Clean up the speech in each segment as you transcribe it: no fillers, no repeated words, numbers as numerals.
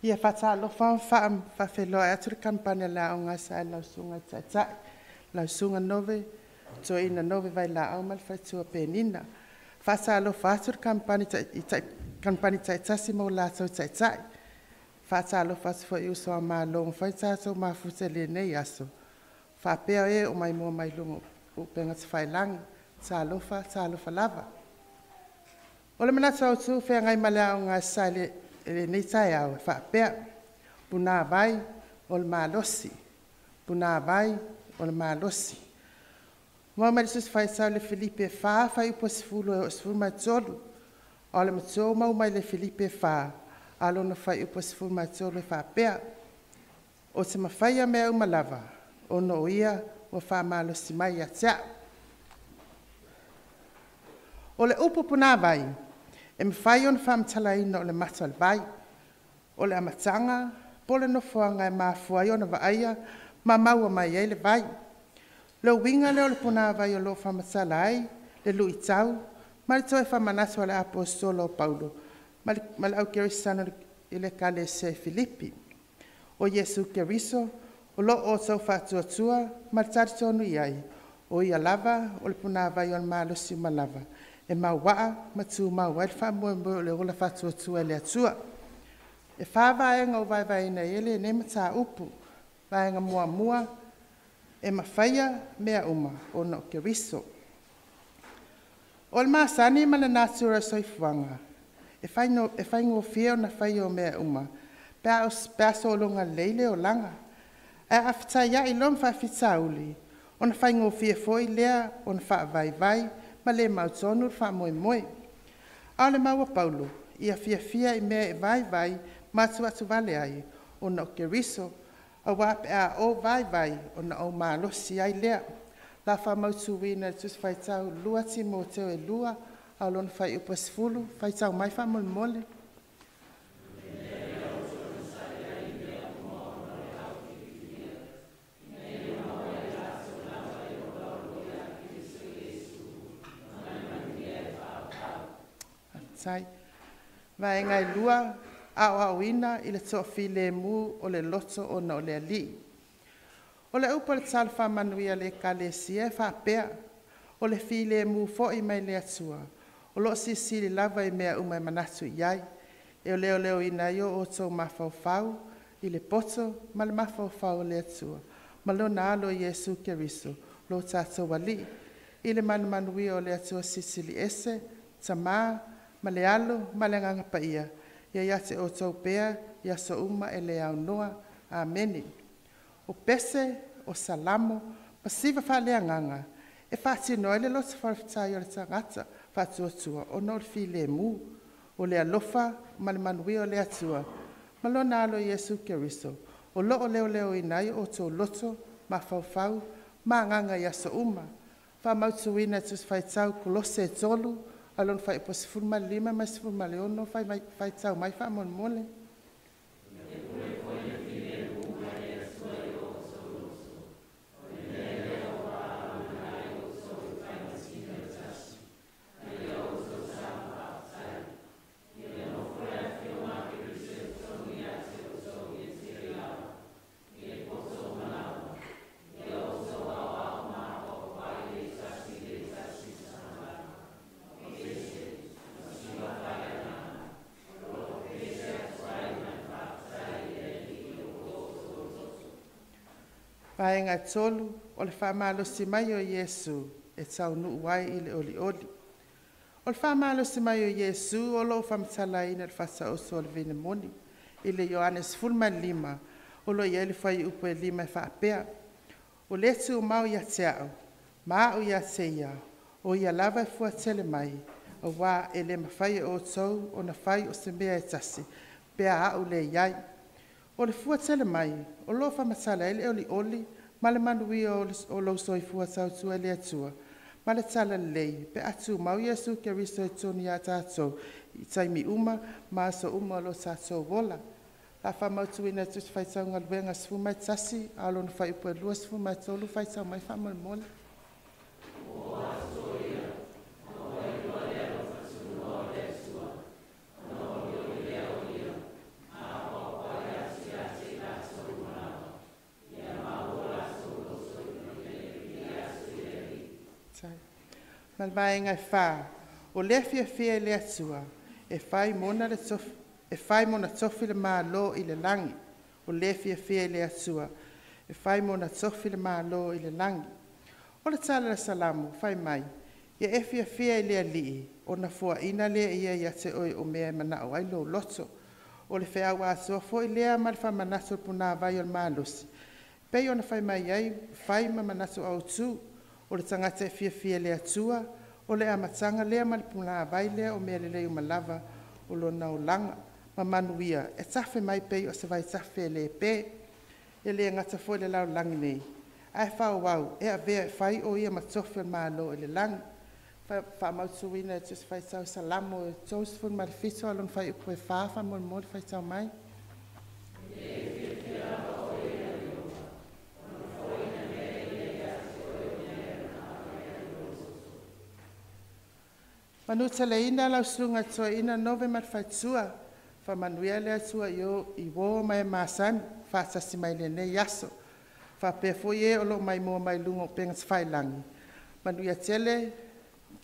Ia faatalofa ma faafeiloai atu le Kamupani a le Aoga a lau Susuga i le Taitai, lau Susuga Nove Toeaina Nove Vailaau ma le faletua Penina. E faatalofa atu le Kamupani i Kamupani taitasi ma o latou Taitai. E faatalofa atu foi i uso a Malo ua mafai ona tatou mafuta i lenei aso, faapea e o maimoa mai luga o upega tafailagi. Talofa, talofa lava. O le manatu autu e feagai ma le Aoga a Sasae i lenei taeao e faapea; Punavai o le malosi, punavai o le malosi. Maua mai le Tusi Faitau i le Filipi e 4 fuaiupu e 10 e oo i le 13. A o le matua ua maua mai le Filipi e 4 a o lona fuaiupu e 13 e faapea; Ou te mafaia mea uma lava ona o Ia ua faamalosi mai ia te a'u. O le upu punavai, e mafai ona faamatalaina o le mata o le vai. O le amataga po o le nofoaga e mafua ai ona vaaia ma maua mai ai le vai. O le uiga lea o le punavai o lo o faamatala ai le luitau ma le toe faamanatu a le Aposetolo o Paulo ma le Au Kerisiano i le Ekalesia i Filipi. O Iesu Keriso o lo o outou faatuatua ma le talitonu i ai, o Ia lava o le punavai o le malosi uma lava e mauaa ma tumau ai le faamoemoe o le ola faatuatua i le Atua. E fa vaega ua vaevaeina i ai lenei mataupu. Vaega muamua, e mafaia mea uma ona o Keriso. O le masani ma le natura o le soifuaga, e faigofie ona faia o mea uma pe a sologa lelei le olaga. Ae a fetaiai loa ma faafitauli, ona faigofie foi lea ona faavaivai ma le mautonu le faamoemoe. A o le mau a Paulo, ia fiafia i mea e vaivai ma atuatuvale ai ona o Keriso, aua pe a ou vaivai, ona ou malosi ai lea. O le a faamautuina i le Tusi Faitau 2 Timoteo 2 a o lona fuaiupu e 10. Faitau mai faamolemole. Vaega e 2, Aoaoina i le Toafilemu o le Loto ona o le Alii. O le upu a le Tatalo Faamanuia a le Ekalesia e faapea; O le filemu foi mai le Atua o lo o silisili lava i mea uma e manatu i ai, e leoleoina ai o outou mafaufau i le poto ma le mafaufau o le Atua ma Lona Alo Iesu Keriso lo tatou Alii. I le manumanuia o le Atua Silisili Ese, Tama ma le Alo ma le Agaga Paia, ia ia te outou pea i aso uma e le aunoa. Amene. O pese, o salamo ma siva faaleagaga e faatino ai le loto faafetai o le tagata faatuatua ona o le filemu. O le alofa ma le manuia o le Atua ma Lona Alo Iesu Keriso o lo o leoleoina ai o outou loto, mafaufau ma agaga i aso uma. Faamautuina i le Tusi Faitau Kolose 3 a o lona fuaiupu e 15 ma le 16, faitau mai faamolemole. Vaega e 3, o le faamalosi mai o Iesu e taunuu ai i le olioli. O le faamalosi mai o Iesu o lo o faamatalaina i le Faasaoso o le veine moni i le Ioane 15 o lo o i ai le fuaiupu e 5 e faapea; “O le tumau ia te a'u ma a'u ia te ia, o ia lava e fuatele mai, auā e le mafai e outou ona fai o se mea e tasi pe a A'u le i ai.” O le fua tele mai o lo o faamatala ai le olioli ma le manuia o lou soifua tautua i le Atua ma le Talalelei pe a tumau Iesu Keriso i totonu ia tatou i taimi uma ma aso uma o lo tatou ola. O le a faamautuina i le Tusi Faitau Galuega 11 a o lona fuaiupu e 23, faitau mai faamolemole. Ma le vaega e 4, o lea fiafia i le Atua e fai mona le tofi, e fai mona tofi le Malo i le lagi. O lea fiafia i le Atua e fai mona tofi le Malo i le lagi. O le tala o le Salamo fai mai, ia e fiafia i le Alii, ona foaina lea ia ia te oe o mea e manao ai lou loto. O le feau atoa foi lea ma le faamanatu o le punavai o le malosi, pei ona fai mai ai, fai ma manatu autu, o le tagata e fiafia i le Atua, o le amataga lea ma le punavai lea o mea lelei uma lava o lona olaga. Ma manuia e tafe mai pei o se vaitafe e le pe. E le gata foi i le lalolagi nei, ae faaauau e avea e fai o ia ma tofi o le Malo i le lagi. Faamautuina e Tusi Faitau Salamo 37 a lona fuaiupu e 4, faamolemole faitau mai. Manuteleina lau susuga toeaina Nove ma le faletua, faamanuia le Atua i uo ma e masani faatasi mai lenei aso. Faapea foi e o lo o maimoa mai luga o upega tafailagi, manuia tele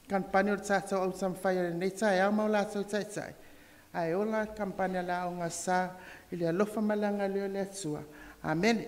Kamupani o le tatou au taumafai o lenei taeao ma o latou Taitai, ae ola le Kamupani a le Aoga Sa i le alofa ma le agalelei o le Atua. Amene.